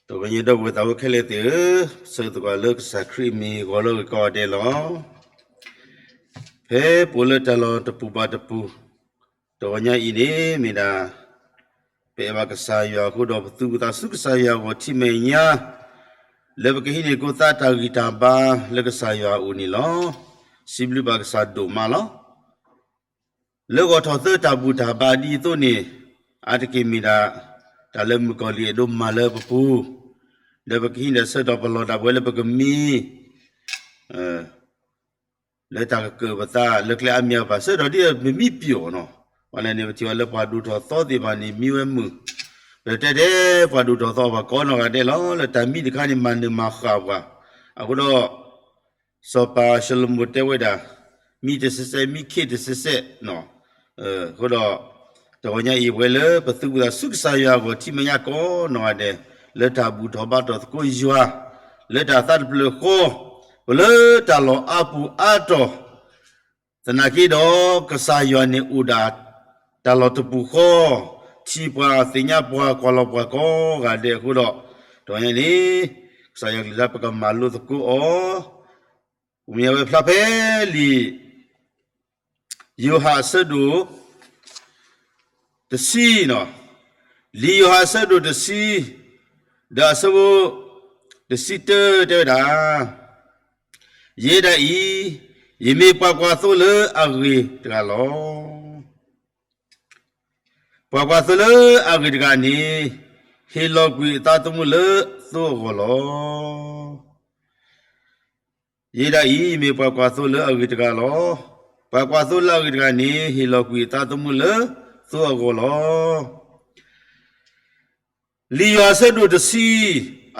တဂီၤညါဒီပုၢ်ဝဲၢ်သးဝဲခဲလၢာ်သ့ၣ်ဧၢ, ဆၢသကိးလၢကစၢ်ခရံာ်အမံၤဂီၤလၢဂ့ၤကိးဂၤဒဲးလီၤ. ဖဲပအိၣ်လၢတၢ်လီၢ်တပူၤဘၣ်တပူၤ, တဂီၤညါအံၤန့ၣ် မ့ၢ်ဒၣ် ပအဲၣ်ဘၣ်ကစၢ်ယွၤအဃိဒီး ပသူၣ်ပသးဆူကစၢ်ယွၤအဂီၢ် ထံမဲာ်ညါ လၢပကဟံးန့ၢ်ကိၣ်သးတၢ်ဂံၢ်တၢ်ဘါလၢကစၢ်ယွၤအအိၣ်န့ၣ်လီၤ. စံးဘျုးဘၣ်ကစၢ်ဒိၣ်မးလီၤ. လၢဂီၤထီၣ်သၢတၢ်ဘူၣ်တၢ်ဘါဒ်အသိးန့ၣ်, အါတက့ၢ်မ့ၢ်ဒၣ် တၢ်လၢမုၣ်ကီၤလံၢ်အဲၣ်ဒိးမၤလၢပပူၤ, ဒီးပကဟံးန့ၢ်ဆၢထၢၣ်ပလီၢ်ဒၣ်ပဝဲလၢပကမံ လၢတၢ်ကကၢၣ်ပသးလၢကျဲအါမံၤအပၢ် ဆၢထၢၣ်ဒ်ပမံပျိာ်နီၤ, ပှၤလဲၣ်န့ၣ် ပထံၣ်အီၤလၢပှၤဒိၣ်ထီၣ်သီသ့ၣ်တဖၣ်န့ၣ် မံဝဲမုာ်, ပတဲတဲပှၤဒိၣ်ထီၣ်သီအပှၤကိးနီၢ်ဂၤဒဲးလီၤ. လၢတၢ်မံတခါန့ၣ် မၤနၢၤမၤဃၣ်ပှၤ, အဃိဒီး စီၤပၤၡလိၤမိၣ်တဲဝဲဒၣ်, မံတစဲးစဲး မံခ့တစဲးစဲး, အဃိဒီး တဂီၤညါအံၤ ပဝဲလၢပသူၣ်ပသးဆူကစၢ်ယွၤအဂီၢ် ထံမဲာ်ညါကိးနီၢ်ဂၤဒဲး, လၢတၢ်ဘူၣ်ထီၣ်ဘါထီၣ်သကိးယွၤ, လၢတၢ်သးတဖျၢၣ်ဃီ, ပလၢတၢ်လီၢ်အါပူၤအါတီၢ်, သနာ်က့ဒီး ကစၢ်ယွၤန့ၣ်အိၣ်ဒၣ် တၢ်လီၢ်တပူၤဃီ, ထံၣ်ပှၤသ့ၣ်ညါပှၤကွၢ်လီၤပှၤကိးဂၤဒဲးအဃိဒီး, တဂီၤညါန့ၣ် ကစၢ်ယွၤကလုၢ်ကထါပကမၤလိသကိးအီၤ, မ့ၢ်ဝဲဖျါဖဲလံာ် ယိၤဟၣ်အဆၢဒိၣ်တဆံနီၤ, လံာ်ယိၤဟၣ်အဆၢဒိၣ်တဆံ, ဒီးအဆၢဖိတဆံတၢတဲဝဲဒၣ်, ယဲဒၣ်အံၤ, ယမ့ၢ်ပှၤကွၢ်သိလၢအဂ့ၤတဂၤလီၤ. ပှၤကွၢ်သိလၢအဂ့ၤတဂၤန့ၣ်, ဟ့ၣ်လီၤကွံာ်အသးသမူလၢသိအဂီၢ်လီၤ. ယဲဒၣ်အံၤ မ့ၢ်ပှၤကွၢ်သိလၢအဂ့ၤတဂၤလီၤ. ပှၤကွၢ်သိလၢအဂ့ၤတဂၤန့ၣ် ဟ့ၣ်လီၤကွံာ်အသးသမူလၢသိအဂီၢ်လီၤ. လံာ်ယိၤဟၣ်အဆၢဒိၣ်တဆံ,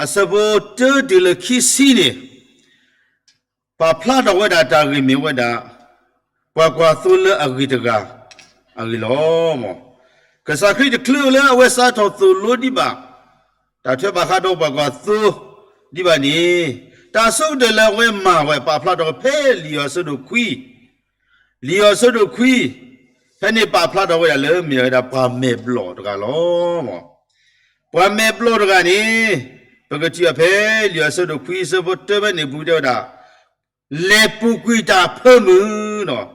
အဆၢဖိတၢတုၤလၢခံဆံန့ၣ်, ပာ်ဖျါထီၣ်ဝဲဒၣ်တၢ်ဂ့ၢ်မ့ၢ်ဝဲဒၣ်, ပှၤကွၢ်သိလၢအဂ့ၤတဂၤ, အဂ့ၢ်လီၤ. ကစၢ်ခရံာ်တချုးလၢအဝဲစးထီၣ်သိၣ်လိဒံးဘၣ် တၢ်ထွဲဘၣ်ဃးဒီးပှၤကွၢ်သိဒံးဘၣ်န့ၣ်, တၢ်ဆိကတၢၢ်လၢအဝဲမၤဝဲ ပာ်ဖျါထီၣ်ဖဲလံာ်ယိၤဟၣ်အဆၢဒိၣ်ခွံ, လံာ်ယိၤဟၣ်အဆၢဒိၣ်ခွံ, ဖဲန့ၣ်ပာ်ဖျါထီၣ်ဝဲဒၣ်လၢမ့ၢ်ဝဲဒၣ်ပှၤမဲာ်ဘျီၣ်တဂၤလီၤ. ပှၤမဲာ်ဘျီၣ်တဂၤန့ၣ်, ပကထံၣ်အီၤဖဲလံာ်ယိၤဟၣ်အဆၢဒိၣ်ခွံ အဆၢဖိတၢဖဲန့ၣ်ပူၤတဲဝဲဒၣ် လဲၤပူၤကွံာ်တၢ်အဖၢမုၢ်,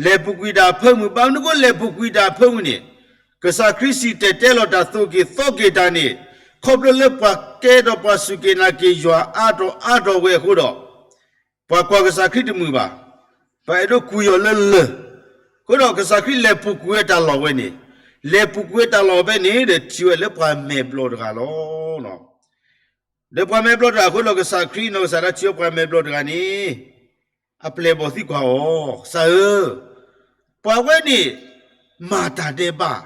လဲၤပူၤကွံာ်တၢ်အဖၢမုၢ်, ဘၣ်မနုၤဃိလဲၤပူၤကွံာ်တၢ်အဖၢမုၢ်န့ၣ်, ကစၢ်ခရံာ်စံၣ်တဲၤတဲလီၤတၢ်သိၣ်က့ၤသီက့ၤတၢ်န့ၣ်, ခီဖျိလၢပှၤကဲဒီးပှၤစူၢ်က့ၤနာ်က့ၤယွၤအါထီၣ်အါထီၣ်ဝဲအဃိဒီး, ပှၤကွၢ်ကစၢ်ခရံာ်တမုာ်ဘၣ်, ပှၤအဲၣ်ဒိးကွံာ်အီၤလၢလၢၢ်, အဃိဒီးကစၢ်ခရံာ်လဲၤပူၤကွံာ်ဝဲတၢ်လီၢ်ဝဲန့ၣ်, လဲၤပူၤကွံာ်ဝဲတၢ်လီၢ်ဖဲန့ၣ်ဒီးထံၣ်ဝဲလၢပှၤမဲာ်ဘျီၣ်တဂၤလီၤ. ဒီးပှၤမဲာ်ဘျီၣ်တဂၤအဃိဒီးကစၢ်ခရံာ်နီၢ်ကစၢ်ဒၣ်ထံၣ်ဝဲပှၤမဲာ်ဘျီၣ်တဂၤန့ၣ်, အပျဲၢ်အဘီၣ်သံကွၢ်အီၤ, ကစၢ်ဧၢ, ပှၤဝဲန့ၣ်, မၤတၢ်ဒဲးဘး,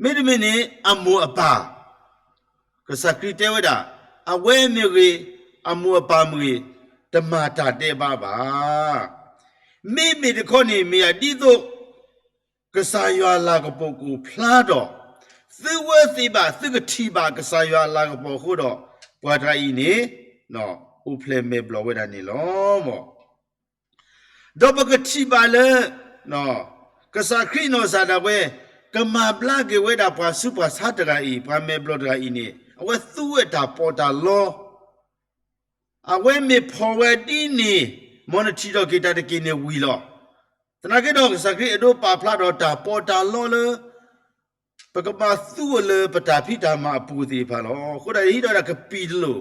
မ့တမ့ၢ်န့ၣ် အမိၢ်အပၢ်, ကစၢ်ခရံာ်တဲဝဲဒၣ်, အဝဲမ့ၢ်ဂ့ၤ, အမိၢ်အပၢ်မ့ၢ်ဂ့ၤ, တမၤတၢ်ဒဲးဘးဘၣ်. မ့မ့ၢ်တခီန့ၣ် မ့ၢ်ဒၣ်ဒ်သိး ကစၢ်ယွၤအလၤကပီၤကအိၣ်ဖျါဒီး, သုဝဲသ့ၣ်ဘၣ်သုကထံၣ်ဘၣ်ကစၢ်ယွၤအလၤကပီၤအဃိဒီး, ပှၤတဂၤအံၤန့ၣ်, အိၣ်ဖျဲၣ်မဲာ်ဘျီၣ်ဝဲဒၣ်န့ၣ်လီၤ. ဒီးပကထံၣ်ဘၣ်လၢ ကစၢ်ခရံာ်နီၢ်ကစၢ်ဒၣ်ဝဲ ကမၤဘျါက့ၤဝဲဒၣ်ပှၤဆူးပှၤဆါတဂၤအံၤ, ပှၤမဲာ်ဘျီၣ်တဂၤအံၤန့ၣ်, အဝဲသူဝဲတၢ်ပီးတၢ်လီ, အဝဲမ့ၢ်ဖီၣ်ဝဲဒ်န့ၣ်, မ်နထံၣ်ထီၣ်က့ၤတၢ်တက့ၢ်န့ၣ်ဝံၤလီၤ. သနာ်က့ဒီးကစၢ်ခရံာ်အဲၣ်ဒိးပာ်ဖျါဒီးတၢ်ပီးတၢ်လီလၢ ပကမၤသူအီၤလၢပတၢ်ဖံးတၢ်မၤအပူၤသ့ၣ်တဖၣ်လီၤ. အဃိဒီးဟံးဒီးဒၣ်ကပံာ်တလိၣ်,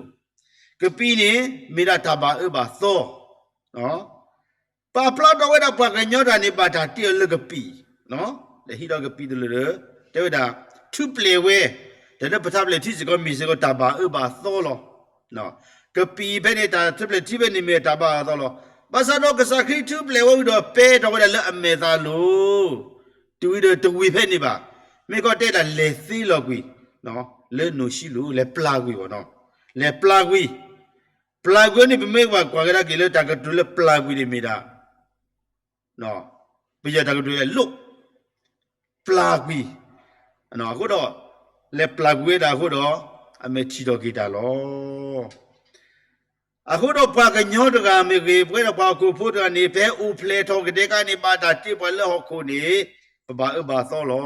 ကပံာ်န့ၣ် မ့ၢ်ဒၣ်တၢ်ဘၣ်အၢဘၣ်သီ ပာ်ဖျါထီၣ်ဝဲဒၣ်ပှၤကညီတဂၤန့ၣ် ဘၣ်တၢ်တ့အီၤလၢကပံာ်, ဒီးဟံးဒီးကပံာ်တလိၣ်ဒီး, တဲဝဲဒၣ်, ထူးပျဲၢ်ဝဲ, တၢ်လၢပထူးပျဲၢ်ထံစ့ၢ်ကီး မ့ၢ်စ့ၢ်ကီးတၢ်ဘၣ်အၢဘၣ်သီလီၤ. ကပံာ်ဖဲန့ၣ် တၢ်ထူးပျဲၢ်ထံဖဲန့ၣ်မ့ၢ်တၢ်ဘၣ်အၢဘၣ်သီလီၤ. ဘၣ်ဆၣ်ဒီးကစၢ်ခရံာ်ထူးပျဲၢ်ဝဲဝံၤဒီး ပဲထီၣ်ဝဲဒၣ်လၢအမဲာ်သးလိၤ တုၤဝံၤဒီးတဝံၤဖဲန့ၣ်ဘၣ်. မ့ၢ်ကီးတဲဒၣ်လဲၤသ့လီၤကွံာ် လၢနိၣ်ၡံလိၤ လဲၤပျၢ်ကွံာ်ဘၣ်နီၤ, လဲၤပျၢ်ကွံာ်, ပျၢ်ကွံာ်န့ၣ် ပမ့ၢ်ဘၣ်ကွၢ်ကဒါက့ၤလၢတၢ်ကတိၤလၢပျၢ်ကွံာ်န့ၣ်မ့ၢ်ဒၣ် ပယီၤတၢ်ကတိၤလၢလိၣ်, ပျၢ်ကွံာ်, အဃိဒီး လဲၤပျၢ်ကွံာ်ဝဲဒၣ်အဃိဒီး အမဲာ်ထံၣ်ထီၣ်က့ၤတၢ်လီၤ. အဃိဒီးပှၤကညီတဂၤမ့ၢ်ဂ့ၤ, ပဝဲဒၣ်ပှၤဟီၣ်ခိၣ်ဖိတဂၤန့ၣ် ဖဲအိၣ်ဖျဲၣ်ထီၣ်ကဒဲကဒဲန့ၣ် ဘၣ်တၢ်တ့ပှၤလၢဟီၣ်ခိၣ်န့ၣ် ပဘၣ်အၢဘၣ်သီလီ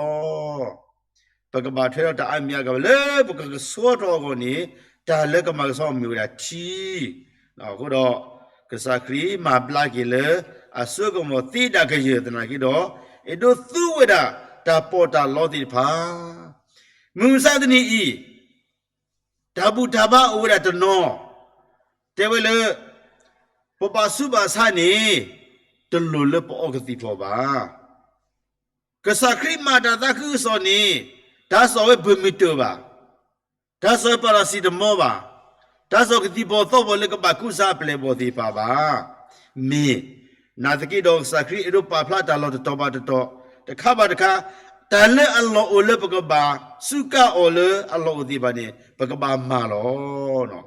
ၤ. ပကဘၣ်ထွဲဒီးတၢ်အါမံၤအါဂၤဘၣ် လၢပကကဆှီထီၣ်အဂီၢ်န့ၣ် တၢ်လၢကမၤကဆှီအီၤမ့ၢ်ဝဲဒၣ်ထံ. အဃိဒီး ကစၢ်ခရံာ်မၤဘျါက့ၤလၢ အစိကမီၤသ့ဒၣ်ကယၢၢ်သနာ်က့ဒီး အဲၣ်ဒိးသူဝဲဒၣ်တၢ်ပီးတၢ်လီသ့ၣ်တဖၣ် မုၢ်မဆါတနံၤအံၤ တၢ်ဘူၣ်တၢ်ဘါအိၣ်ဝဲဒၣ်တနီၤ တဲဝဲလၢ ပဘၣ်ဆူးဘၣ်ဆါန့ၣ် တလိၣ်လၢပအီကသံၣ်ဖီၣ်ဘၣ်. ကစၢ်ခရံာ်မၤတၢ်သးခုကစီၣ်န့ၣ် တၢ်စီၣ်ဝဲပမုၢ်တၢၢ်ဘၣ်, တၢ်စီၣ်ဝဲပၤရၤစံတမီဘၣ်, တၢ်စီၣ်ကသံၣ်ဖီၣ်သီဖီၣ်လၢကဘၣ်ကူစါအပျဲၢ်အဘီၣ်သ့ၣ်တဖၣ်ဘၣ်. မ့ၢ် နာ်သက့ဒီးကစၢ်ခရံာ်အဲၣ်ဒိးပာ်ဖျါတၢ်လီၢ်တတီၤဘၣ်တတီၤ, တခါဘၣ်တခါ, တၢ်လၢအလီၢ်အိၣ်လၢပကဘၣ်စူးကါအီၤလၢအလီၢ်အိၣ်သ့ၣ်တဖၣ်န့ၣ် ပကဘၣ်မၤလီၤ.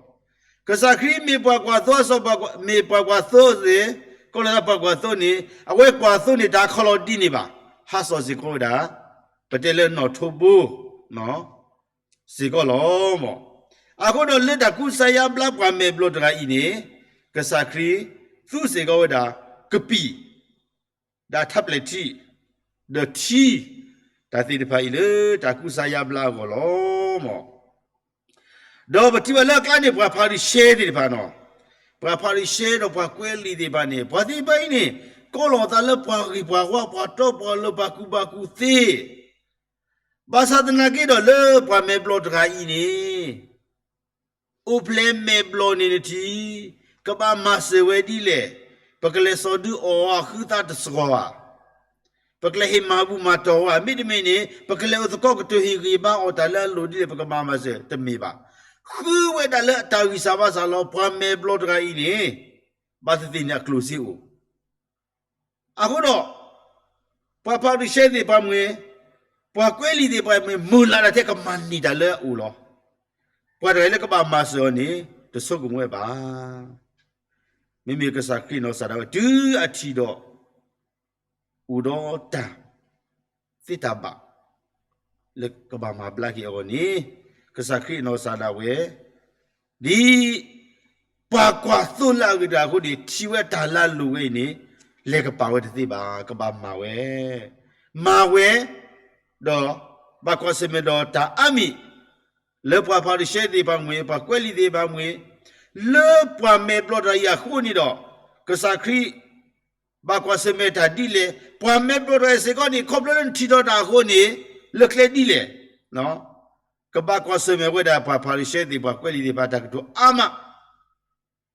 ကစၢ်ခရံာ်မ့ၢ်ပှၤကွၢ်သိအစီၤပှၤ, မ့ၢ်ပှၤကွၢ်သိသ့ၣ်, ကီၢ်လၢပှၤကွၢ်သိန့ၣ် အဝဲကွၢ်သိန့ၢ်တၢ်ခီလီၤဒ်န့ၣ်ဘၣ်, ဟးစီၣ်စ့ၢ်ကီးဝဲဒၣ် ပတဲလၢနီၣ်ထိးဘိ စ့ၢ်ကီးလီၤ. အဃိဒီးလၢတၢ်ကူစါယါဘျါပှၤမဲာ်ဘျီၣ်တဂၤအံၤန့ၣ် ကစၢ်ခရံာ်သူစ့ၢ်ကီးဝဲဒၣ် ကပံာ် ဒီးထးပျဲၢ်ထံး ဒီးထံ တၢ်သ့ၣ်တဖၣ်အံၤလၢတၢ်ကူစါယါဘျါအဂီၢ်လီၤ. ဒီးပထံၣ်ဘၣ်လၢအကျါန့ၣ် ပှၤဖၤရံၤၡဲသ့ၣ်တဖၣ်နီၤ, ပှၤဖၤရံၤၡဲဒီးပှၤကွဲးလံာ်သ့ၣ်တဖၣ်န့ၣ် ပှၤသ့ၣ်တဖၣ်အံၤန့ၣ် ကိးလီၤသးလၢပှၤဂ့ၤပှၤဝါ ပှၤတီပှၤလိၤ ပှၤကူၣ်ဘၣ်ကူၣ်သ့ ဘၣ်ဆၣ်သနာ်က့ဒီးလၢပှၤမဲာ်ဘျီၣ်တဂၤအံၤန့ၣ် အိၣ်ဖျဲၣ်မဲာ်ဘျီၣ်န့ၣ်နထံၣ်, ကဘၣ်မၤစၢၤဝဲဒ်လဲၣ်, ပကလဲၤစိာ်ဒုးအီၣ်အီၤအဃုသးတစှီၤဧါ, ပကလဲၤဟ့ၣ်မၤဘူၣ်မၤတီၢ်ဝဲ, မ့တမ့ၢ်န့ၣ် ပကလဲၤအိၣ်သကိးကတိၤဟ့ၣ်ဂံၢ်ဘါအီၤတၢ်လၢအလိၣ်ဒ်လဲၣ် ပကဘၣ်မၤစၢၤတမ့ၢ်ဘၣ်. ဃုဝဲဒၣ်လၢအတၢ်ဂံၢ်စၢ်ဘါစၢ်လီၤ. ပှၤမဲာ်ဘျီၣ်တဂၤအံၤန့ၣ် ဘၣ်သ့ၣ်သ့ၣ်န့ၣ်အကျိၣ်စ့အိၣ် အဃိဒီး ပှၤဖၤရံၤၡဲသ့ၣ်တဖၣ်မ့ၢ်, ပှၤကွဲးလံာ်သ့ၣ်တဖၣ်မ့ၢ် မုၢ်လၢ်တၢ်ထဲကမၤန့ၢ်တၢ်လၢအအိၣ်လီၤ. ပှၤတဂၤလၢကဘၣ်မၤစၢၤအီၤန့ၣ် တဆိကမိၣ်ဝဲဘၣ်. မ့မ့ၢ်ကစၢ်ခရံာ်နီၢ်ကစၢ်ဒၣ်ဝဲ တုၤအထံၣ်ဒီး အိၣ်ဒီးတၢ်သ့တၢ်ဘၣ် လၢကဘၣ်မၤဘျါက့ၤအဂီၢ်န့ၣ် ကစၢ်ခရံာ်အနီၢ်ကစၢ်ဒၣ်ဝဲ ဒ်ပှၤကွၢ်သိလၢအဂ့ၤတဂၤအဃိန့ၣ် ထံၣ်ဝဲတၢ်လၢအလိၣ်ဝဲအံၤန့ၣ် လဲၤကပာ်ဝဲတသ့ဘၣ်, ကဘၣ်မၤဝဲ, မၤဝဲ, ဒီးဘၣ်ကွၢ်ဆၢၣ်မဲာ်ဒီးတၢ်အါမံၤ လၢပှၤဖၤရံၤၡဲသ့ၣ်တဖၣ်မ့ၢ် ပှၤကွဲးလံာ်သ့ၣ်တဖၣ်မ့ၢ် လၢပှၤမဲာ်ဘျီၣ်တဂၤအံၤအဃိန့ၣ်ဒီး ကစၢ်ခရံာ် ဘၣ်ကွၢ်ဆၢၣ်မဲာ်တၢ်ဒ်လဲၣ်, ပှၤမဲာ်ဘျီၣ်တဂၤအံၤစ့ၢ်ကီးန့ၣ် ခီဖျိလၢနထံၣ်ထီၣ်တၢ်အဃိန့ၣ် လၢကျဲဒ်လဲၣ်, ကဘၣ်ကွၢ်ဆၢၣ်မဲာ်ဝဲဒၣ်ပှၤဖၤရံၤၡဲသ့ၣ် ပှၤကွဲးလံာ်သ့ၣ်တဖၣ်တၢ်ကတိၤအါမး,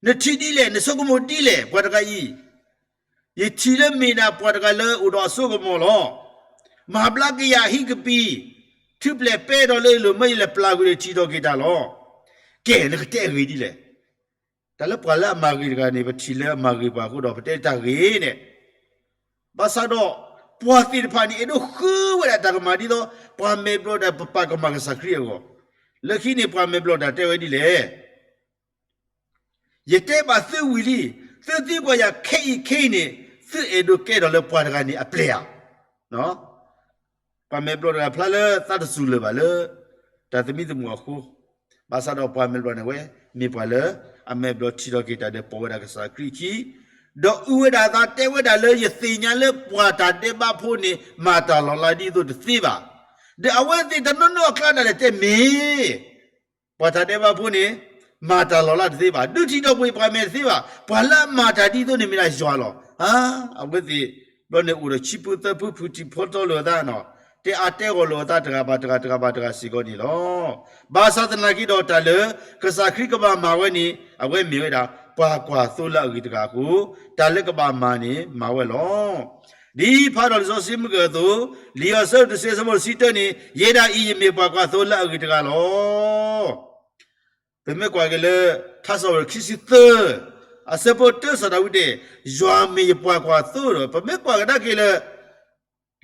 နထံၣ်ဒ်လဲၣ်, နဆိကမိၣ်ဒ်လဲၣ်, ပှၤတဂၤအံၤ ယထံၣ်လၢမ့ၢ်ဒၣ်ပှၤတဂၤလၢအိၣ်ဒီးအစိကမီၤလီၤ. မၤဘျါက့ၤယၤအဟံၣ်ကပံာ်, ထုးပျဲၢ်ပဲဒီးလၢအလိၤ မၢယလဲၤပျၢ်ကွံာ်ဒီးထံၣ်ထီၣ်က့ၤတၢ်လီၤ. ကဲ နကတဲအဂ့ၢ်ဒ်လဲၣ်. တၢ်လၢပှၤလၢအမၤဂ့ၤတဂၤန့ၣ် ပထံၣ်လၢအမၤဂ့ၤပှၤအဃိဒီး ပတဲတၢ်ဂ့ၤန့ၣ်, ဘၣ်ဆၣ်ဒီး ပှၤသ့ၣ်တဖၣ်န့ၣ် အဲၣ်ဒိးဃုဝဲဒၣ်တၢ်ကမၣ်ဒ်သိး ပှၤမဲာ်ဘျီၣ်တၢ်ပပာ်ကမၣ်ကစၢ်ခရံာ်အဂီၢ်, လၢခံန့ၣ် ပှၤမဲာ်ဘျီၣ်တၢ်တဲဝဲဒ်လဲၣ်. ယတဲဘၣ်သုဝံၤလံ, သုသံကွၢ်ယၤခဲအံၤခဲအံၤန့ၣ်, သုအဲၣ်ဒိးကဲထီၣ်လၢပှၤတဂၤန့ၣ်အပျဲၢ်ဧါ. ပှၤမဲာ်ဘျီၣ်တဂၤဖျါလၢသးတစူၤလၢၤဘၣ်လၢ တၢ်သမံသမိးအဃိ, ဘၣ်ဆၣ်ဒီးပှၤမဲာ်ဘျီၣ်န့ၣ်ဝဲ မ့ၢ်ပှၤလၢအမဲာ်ဘျီၣ်ထံၣ်ထီၣ်က့ၤတၢ်ဒီးပိာ်ဝဲဒၣ်ကစၢ်ခရံာ်အခံ, ဒီးအုၣ်ဝဲဒၣ်အသးတဲဝဲဒၣ်လၢ ယသ့ၣ်ညါလၢပှၤတၢ်ဒဲးဘးဖိန့ၣ် မၤတၢ်လီၤလးဒ်သိးတသ့ဘၣ်. ဒီးအဝဲသ့ၣ်တနီၤနီၤအကျါဒၣ်လဲာ်တဲမ့ၢ် ပှၤတၢ်ဒဲးဘးဖိန့ၣ် မၤတၢ်လီၤလးတသ့ဘၣ်, ဒုးထံၣ်ထီၣ်ပှၤမဲာ်တသ့ဘၣ်, ပှၤလၢအမၤတၢ်ဒ်သိးန့ၣ်မ့ၢ်ဒၣ်ယွၤလီၤ. အဝဲသ့ၣ်ဘျီန့ၣ်အိၣ်ဒီးဆံပူသၢဖု ဖုၣ်ထံၣ်ဖီတီလိာ်အသး, တဲအါတဲဂီၢ်လိာ်အသးတဂၤဘၣ်တဂၤ တဂၤဘၣ်တဂၤစ့ၢ်ကီးန့ၣ်လီၤ. ဘၣ်ဆၣ်သနာ်က့ဒီးတၢ်လၢ ကစၢ်ခရံာ်ကဘၣ်မၤဝဲန့ၣ် အဝဲမ့ၢ်ဝဲဒၣ် ပှၤကွၢ်သိလၢအဂ့ၤတဂၤအဃိ, တၢ်လၢကဘၣ်မၤန့ၣ် မၤဝဲလီၤ. ဒ်ဖးဒီးလံာ်စီဆှံမုၢ်ကၢၢ်အသိး, လံာ်ယိၤဟၣ်အဆၢဒိၣ်တဆံ အဆၢဖိတဆံတၢန့ၣ်, ယဲဒၣ်အံၤ ယမ့ၢ်ပှၤကွၢ်သိလၢအဂ့ၤတဂၤလီၤ. ပမ့ၢ်ကွၢ်က့ၤလၢ ထါစီၤပၤခံဆံသၢ အဆၢဖိတၢ စီၤဒၤဝံးတဲ, ယွၤမ့ၢ်ယပှၤကွၢ်သိဒီး ပမ့ၢ်ကွၢ်ကဒါက့ၤလၢ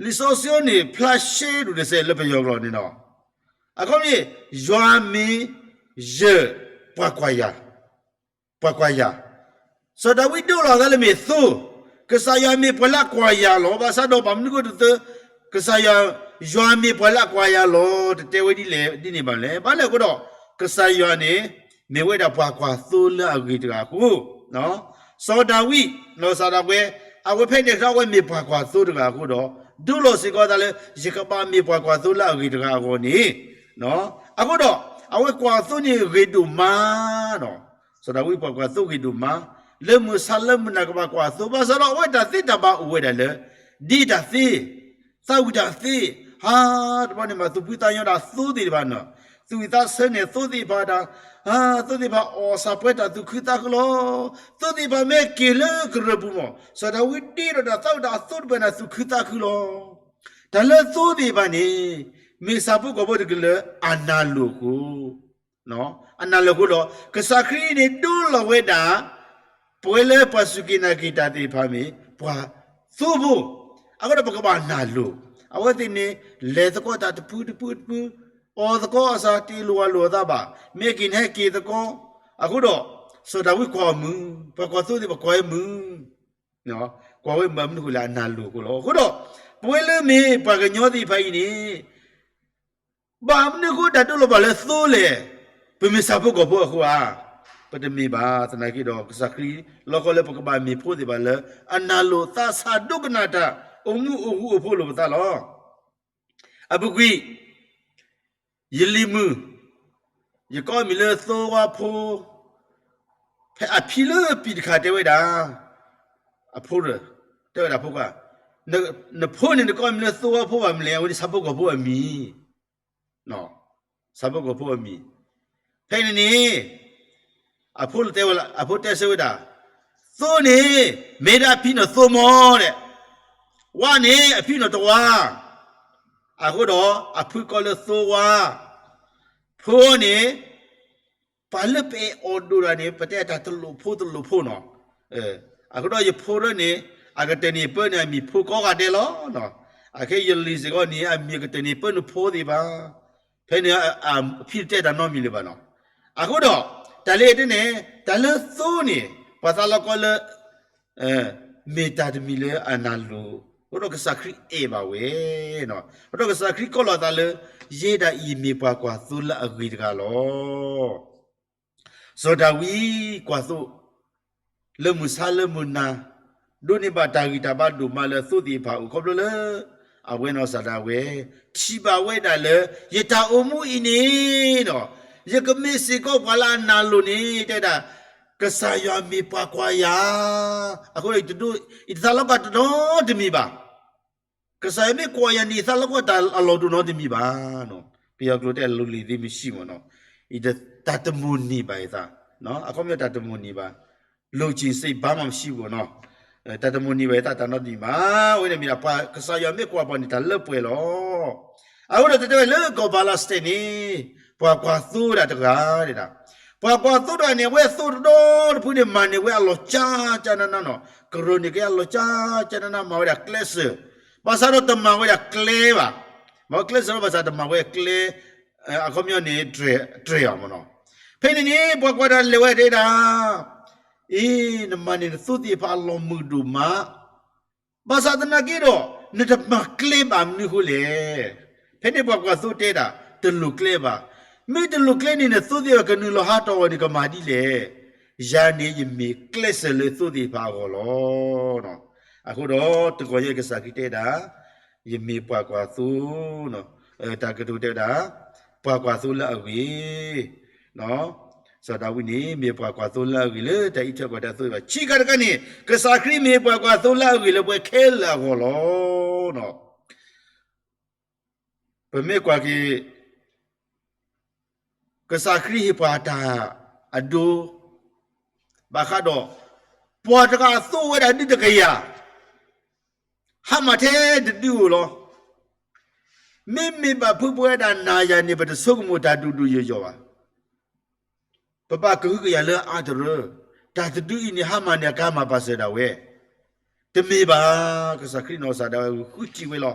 လံာ်စီဆှံန့ၣ် ဖျါရှဲဒိၣ်တစဲးလၢပယီၤကျိာ်န့ၣ်လီၤ. အခီပညီ, ယွၤမ့ၢ်ယပှၤကွၢ်ယၤ, ပှၤကွၢ်ယၤ. စီၤဒၤဝံးဒိလီၤအသးလၢမ့ၢ်သိ, ကစၢ်ယွၤမ့ၢ်ပှၤလၢအကွၢ်ယၤလီၤ. ဘၣ်ဆၣ်ဒီးဘၣ်မနုၤအဃိတသ့, ကစၢ်ယွၤ, ယွၤမ့ၢ်ပှၤလၢအကွၢ်ယၤလီၤ တတဲဝဲဒ်လဲၣ်ဒ်န့ၣ်ဘၣ်လဲၣ်. ဘၣ်လဲၣ်အဃိဒီး ကစၢ်ယွၤန့ၣ် မ့ၢ်ဝဲဒၣ်ပှၤကွၢ်သိလၢအဂ့ၤတဂၤအဃိ, စီၤဒၤဝံး နီၢ်ကစၢ်ဒၣ်ဝဲ, အဝဲဖဲန့ၣ်အခါ အဝဲမ့ၢ်ပှၤကွၢ်သိတဂၤအဃိဒီး ဒိလီၤစ့ၢ်ကီးသးလၢ ယကဘၣ်မ့ၢ်ပှၤကွၢ်သိလၢအဂ့ၤတဂၤအဂီၢ်န့ၣ်, အဃိဒီး အဝဲကွၢ်သိန့ၣ်ဂ့ၤဒိၣ်မး, စီၤဒၤဝံးပှၤကွၢ်သိဂ့ၤဒိၣ်မး, လၢမုၢ်ဆါလၢမုၢ်နၤကဘၣ်ကွၢ်သိ ဘၣ်ဆၣ်ဒီးအဝဲတၢ်သ့တၢ်ဘၣ်အိၣ်ဝဲဒၣ်လၢ ဒ့တၢ်သ့ သးဝံၣ်တၢ်သ့, ဟါ, တဘျီန့ၣ်မး သူၣ်ဖှံသးညီဒၣ်သိသ့ၣ်တဖၣ်န့ၣ်, သူၣ်ဝံၣ်သးဆၢန့ၣ်သိသ့ၣ်တဖၣ်ဒၣ်, ဟါ, သိသ့ၣ်တဖၣ်အီၣ်ဆၣ်ပှဲၤတၢ်သူၣ်ခုသးခုလီၤ. သိသ့ၣ်တဖၣ်မ့ၢ်က့ၤလၢကရၢၢ်ပူၤမး စီၤဒၤဝံးဒ့ဒီးတၢ်သးဝံၣ်တၢ်သိတဖၣ်န့ၣ် သူၣ်ခုသးခုလီၤ. တၢ်လၢသိသ့ၣ်တဖၣ်န့ၣ် မ့ၢ်ဆၣ်ဖိကီၢ်ဖိတကလုာ်လၢအနၢ်လိၤအဃိ အနၢ်လိၤအဃိဒီး ကစၢ်ခရံာ်န့ၣ်ဒိလီၤဝဲဒၣ် ပဝဲလၢပှၤစူၢ်က့ၤနာ်က့ၤတၢ်သ့ၣ်တဖၣ်မ့ၢ် ပှၤသိဖိ, အဃိဒီးပကဘၣ်နၢ်လိၤ, အဝဲသ့ၣ်န့ၣ် လဲၤသကိးတၢ်တဖုတဖုတဖု, အီၣ်သကိးအီၣ်ဆၣ် တလိၣ်အလိၣ်အသးဘၣ်, မ့ၢ်က့ၤန့ၣ်ဟဲက့ၤသကိး, အဃိဒီး စီၤဒၤဝံးကွၢ်အီၤမုာ်, ပှၤကွၢ်သိသ့ၣ်တဖၣ်ကွၢ်အီၤမုာ်, ကွၢ်ဝဲမုာ်မနုၤအဃိလဲၣ် အနၢ်လိၤအဃိလီၤ. အဃိဒီး ပဝဲလၢမ့ၢ်ပှၤကညီသ့ၣ်တဖၣ်အံၤန့ၣ် ဘၣ်မနုၤအဃိတၢ်ဒိလီၤဘၣ်လၢသိလဲၣ်, ပမ့ၢ်ဆၣ်ဖိကီၢ်ဖိအဃိဧါ, ပတမ့ၢ်ဘၣ်, သနာ်က့ဒီး ကစၢ်ခရံာ်လီၤကီလၢပကဘၣ်မ့ၢ်ဖိသ့ၣ်တဖၣ်လၢ အနၢ်လိၤသးဆၣ်ဒိကနၣ်တၢ် အိၣ်မူအိၣ်ဃူအိၣ်ဖိးလိာ်ပသးလီၤ. အပူၤကွံာ် ယလံၤမုၣ်, ယကိးမံၤလၢသိဝါဖိ, ဖဲအဖံလၢပံၤတခါတဲဝဲဒၣ်, အဖိ, တဲဝဲဒၣ်ဖိခွါ, နဖိန့ၣ်နကိးမံၤလၢသိဝါဖိဘၣ်မနုၤလဲၣ်, အဝဲန့ၣ်ဆၣ်ဖိကီၢ်ဖိအမံၤ, ဆၣ်ဖိကီၢ်ဖိအမံၤ, ဖဲန့ၣ်န့ၣ် အဖိတဲဝဲ, အဖိတဲဆၢဝဲဒၣ်, သိန့ၣ် မ့ၢ်ဒၣ်အဖံနီၣ်သိမီၢ်ဒဲး, ဝါန့ၣ် အဖံနီၣ်တဝါ, အဃိဒီး အဖုကိးလၢသိဝါ, ဖိန့ၣ် ပှၤလၢပအဲၣ်အီၤဒိၣ်ဒၣ်န့ၣ် ပတဲတၢ်တလိၣ်ဖိတလိၣ်ဖိနီၤ, အဃိဒီးယဖိရၢန့ၣ် အကတၢၢ်န့ၣ်ပၢန့ၣ် အမံၤဖိကိးဂၤဒဲးလီၤ. အခဲယလံၤစ့ၢ်ကီးန့ၣ် အမံၤအကတၢၢ်န့ၣ်ပၢနဖိသ့ၣ်ဘၣ်, ဖဲန့ၣ် အဖံတဲတၢ်နီတမံၤလၢၤဘၣ်နီၤ. အဃိဒီး တၢ်လၢအတဲန့ၣ် တၢ်လၢသိန့ၣ် ပှၤသးလီကီလၢ မ့ၢ်တၢ်တမံၤလၢအနၢ်လိၤ, အဃိဒီးကစၢ်ခရံာ်အဲၣ်ဘၣ်ဝဲ, အဃိဒီးကစၢ်ခရံာ်ကိးလီၤသးလၢ ယဲဒၣ်အံၤမ့ၢ်ပှၤကွၢ်သိလၢအဂ့ၤတဂၤလီၤ. စီၤဒၤဝံးကွၢ်သိ လၢမုၢ်ဆါလၢမုၢ်နၤ, ဒိးန့ၢ်ဘၣ်တၢ်ဂံၢ်တၢ်ဘါဒိၣ်မးလၢသိသ့ၣ်တဖၣ်အအိၣ် ခီဖျိလၢ အဝဲနီၢ်စၢ်ဒၣ်ဝဲ ထံၣ်ဘၣ်ဝဲဒၣ်လၢ ယတၢ်အိၣ်မူအံၤန့ၣ်ဒီး ယကမ့ၢ်စ့ၢ်ကီးပှၤလၢအနၢ်လိၤန့ၣ် တဲဒၣ် ကစၢ်ယွၤမ့ၢ်ပှၤကွၢ်ယၤ, အဃိဒီး ယတသးလီကီတၢ်နီတမံၤဘၣ်. ကစၢ်ယွၤမ့ၢ်ကွၢ်ယၤန့ၣ် ယသးလီကီတၢ်အလီၢ်တအိၣ်နီတမံၤဘၣ်. ပယီၤကျိာ်တဲ လူလံၤသ့ၣ်မ့ၢ်ဆံးမ့ၢ်နီၤ, တၢ်တမိၣ်န့ၢ်ဘၣ်ယသး, အခီပညီတၢ်တမိၣ်န့ၢ်ဘၣ်, လူလံၤသ့ၣ်ဘၣ်မ့ၢ်ဆံးမ့ၢ်နီၤ, တၢ်တမိၣ်န့ၢ်ဘၣ်ယသးတၢ်နီတမံၤဘၣ်. အဝဲန့ၣ်မ့ၢ်ဒၣ် ကစၢ်ယွၤမ့ၢ်ကွၢ်ပှၤန့ၣ် တၢ်လၢပှဲၤလီၤ. အဃိဒီးတၢ်တဲဝဲလၢကီၢ်ဘၤလစတဲန့ၣ် ပှၤကွၢ်သိဝဲဒၣ်တဂၤဒၣ်, ပှၤကွၢ်သိတဂၤန့ၣ် အဝဲသိတဒီတဖုန့ၣ် မၤန့ၢ်ဝဲအလီၢ်ကၠါကၠါနးနးနီၤ, ကရၢၢ်န့ၢ်က့ၤအလီၢ်ကၠါကၠါနးနး မၤဝဲဒၣ်ကျဲစၢၤ, ဘၣ်ဆၣ်ဒီးတမၤဝဲဒၣ်ကျဲဘၣ်, မၤဝဲကျဲစၢၤဒီးဘၣ်ဆၣ်တမၤဝဲကျဲ, အခီပညီန့ၣ် တြဲၤအီၤမ့ၢ်နီၤ. ဖဲန့ၣ်န့ၣ် ပှၤကွၢ်တၢ်လဲၤဝဲတဲဒၣ်, အ့ နမၤန့ၢ်နသိသ့ၣ်တဖၣ်အလီၢ်မုာ်ဒိၣ်မး ဘၣ်ဆၣ်သနာ်က့ဒီး နတမၤကျဲဘၣ်မနုၤအဃိလဲၣ်. ဖဲန့ၣ်ပှၤကွၢ်သိတဲဒၣ် တလိၣ်ကျဲဘၣ်. မ့ၢ်တလိၣ်ကျဲန့ၣ် နသိသ့ၣ်တဖၣ်ကနုာ်လီၤဟးထီၣ်အီၤန့ၣ် ကမၤဒ်လဲၣ်. ယၤန့ၣ်ယမ့ၢ်ကျဲစၢၤလၢသိသ့ၣ်တဖၣ်အဂီၢ်လီၤ. အဃိဒီးတဂီၤညါကစၢ်ခရံာ်တဲဒၣ်, ယမ့ၢ်ပှၤကွၢ်သိ, တၢ်ကတိၤတဲဝဲဒၣ်, ပှၤကွၢ်သိလၢအဂ့ၤ စီၤဒၤဝံးန့ၣ် မ့ၢ်ပှၤကွၢ်သိလၢအဂ့ၤလၢတၢ်အံးထွဲကွၢ်ထွဲအသိဘၣ်. ခံခါတခါန့ၣ် ကစၢ်ခရံာ်မ့ၢ်ပှၤကွၢ်သိလၢအဂ့ၤလၢပှၤခဲလၢာ်အဂီၢ်လီၤ. ပမ့ၢ်ကွၢ်က့ၤ ကစၢ်ခရံာ်ဟ့ၣ်ပှၤတၢ်အဒိ ဘၣ်ဃးဒီး ပှၤတဂၤအသိဝဲဒၣ်ဒုးတကယၤ ဟါမၢ်ထဲတဒုဧိၤလီၤ. မ့မ့ၢ်ဘၣ်ဖုးပဝဲဒၣ်နၤယၤန့ၣ် ပတဆိကမိၣ်တၢ်ဒိၣ်ဒိၣ်ယိာ်ယိာ်ဘၣ်. ပဘၣ်ကဟုကယာ်လၢအါတရၢ, တၢ်တဒုအံၤန့ၣ် ဟါမၢ်န့ၣ် အကါမၤပာ်စၢၤဒၣ်ဝဲ, တမ့ၢ်ဘၣ်. ကစၢ်ခရံာ်နီၢ်ကစၢ်ဒၣ်ဝဲ ဃုထံၣ်ဝဲလီၤ.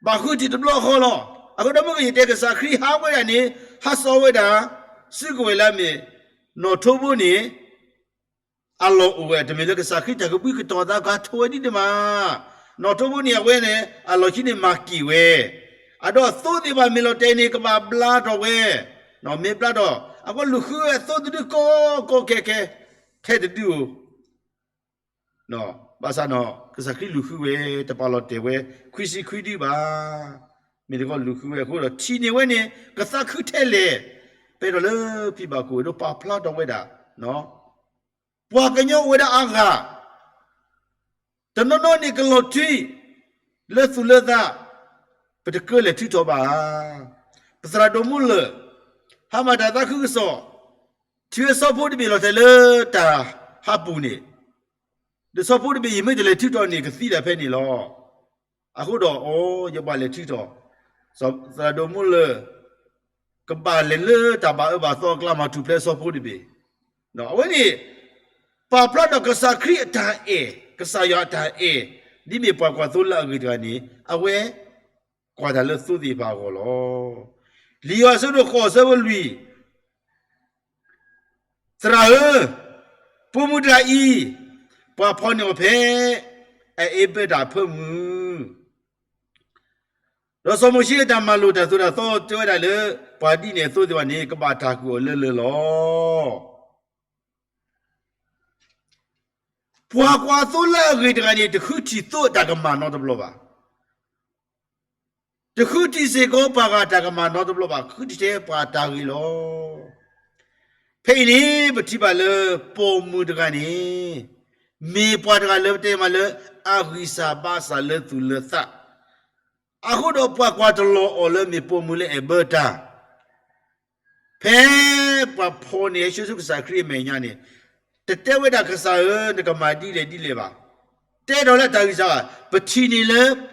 ဘၣ်ဃုထံၣ်တဘျီဃီလီၤ. အဃိဒီးမ့ၢ်ကယတဲ ကစၢ်ခရံာ်ဟးဝဲဒၣ်န့ၣ် ဟးစိာ်ဝဲဒၣ် စုကဝဲၤလၢအမ့ၢ် နီၣ်ထိဘိန့ၣ် အလီၢ်အိၣ်ဝဲ တမ့ၢ်လၢကစၢ်ခရံာ်တၢ်ကဘှံးကတီၤသးကဟးထီၣ်ဝဲဒ်န့ၣ်မး. နီၣ်ထိဘိန့ၣ် အဝဲန့ၣ် အလီၢ်ခံန့ၣ်မၤက့ၤဝဲ, အဒီးသိသ့ၣ်တဖၣ်မ့ၢ်လီၤတဲာ်န့ၣ် ကဘၣ်ဘျါထီၣ်ဝဲ, မ့ၢ်ဘျါထီၣ် အဝဲလူၤဃုဝဲသိတဒုကိးကိးခဲခဲ, ထဲတဒုဧိၤ ဘၣ်ဆၣ်ဒီး ကစၢ်ခရံာ်လူၤဃုဝဲ တပာ်လီၤတဲာ်ဝဲ ခွံဆံခွံဒုဘၣ်. မ့ၢ်တခီလူၤဃုဝဲအဃိဒီး ထံၣ်န့ၢ်ဝဲန့ၣ် ကသးခုထဲလဲၣ်, ပဲတြီလၢဖံဘၣ်ခိၣ်ဒီးပာ်ဖျါထီၣ်ဝဲဒၣ် ပှၤကညီအိၣ်ဝဲဒၣ်အါဂၤ တနီၤနီၤန့ၣ်ကလီၤထွံ လၢသူၣ်လၢသး, ပတကၢလဲၤထုးထီၣ်ဘၣ်ဧါ. ပသရၣ်ဒိၣ်မူလၢာ် ဟါမၢ်တၢ်သးခုကစီၣ်, ထံၣ်ဝဲဆီဖိတဘ့ၣ်လီၤတဲာ်လၢတၢ်ဟးပူၤန့ၣ်, ဒီးဆီဖိတဘ့ၣ် ယမ့ၢ်တလဲၤထုးထီၣ်န့ၣ် ကသံဒၣ်ဖဲန့ၣ်လီၤ. အဃိဒီး အိ ယဘၣ်လဲၤထုးထီၣ်, သရၣ်ဒိၣ်မူလၢာ် ကဘၣ်လဲၤလၢတၢ်ဘၣ်အၢဘၣ်သီအကျါမၤထူၣ်ဖျဲးဆီဖိတဘ့ၣ်. အဝဲန့ၣ် ပာ်ဖျါဒီးကစၢ်ခရံာ်အတၢ်အဲၣ်, ကစၢ်ယွၤအတၢ်အဲၣ်, ဒ်မ့ၢ်ပှၤကွၢ်သိလၢအဂ့ၤတဂၤန့ၣ် အဝဲကွၢ်တၢ်လၢသိသ့ၣ်တဖၣ်အဂီၢ်လီၤ. လံာ်ယိၤဟၣ်အဆၢဒိၣ်ဃိးအဆၢဖိလွံၢ်, သရၣ်ဧၢ, ပိာ်မုၣ်တဂၤအံၤ ပှၤဖီၣ်န့ၢ်အီၤဖဲ အအဲးဘၢးတၢ်အဖၢမုၢ်, ဒီးစီၤမိၤၡ့အတၢ်မၤလိာ်တၢ်သိၣ်တၢ်သီတဲဝဲဒၣ်လၢ ပှၤဒ်န့ၣ်အသိးသ့ၣ်တဖၣ်န့ၣ် ကဘၣ်တၢ်ကွံာ်အီၤလၢလၢၢ်လီၤ. ပှၤကွၢ်သိလၢအဂ့ၤတဂၤန့ၣ် တဃုထံၣ်သိအတၢ်ကမၣ်နီတဘျီဘၣ်. တဃုထံၣ်စ့ၢ်ကီးပှၤဂၤတၢ်ကမၣ်နီတဘျီဘၣ်, ဃုထံၣ်ထဲပှၤတၢ်ဂ့ၤလီၤ. ဖဲအံၤန့ၣ် ပထံၣ်ဘၣ်လၢပိာ်မုၣ်တဂၤန့ၣ် မ့ၢ်ပှၤတဂၤလၢပတဲမးလၢ အဂံၢ်စၢ်ဘါစၢ်လၢသူၣ်လၢသး, အဃိဒီးပှၤကွၢ်တလီၤအီၤလၢမ့ၢ်ပိာ်မုၣ်လၢအဲၣ်ဘၢတၢ် ဖဲပှၤဖီၣ်န့ၢ်ယ့ၣ်ၡူးခရံာ်အမဲာ်ညါန့ၣ်, တတဲဝဲဒၣ်ကစၢ်ဧၢ နကမၤဒ်လဲၣ်ဒ်လဲၣ်ဘၣ်. တဲဒီးလၢတၢ်ဂံၢ်စၢ်ဘၣ်, ပထံၣ်န့ၢ်လၢ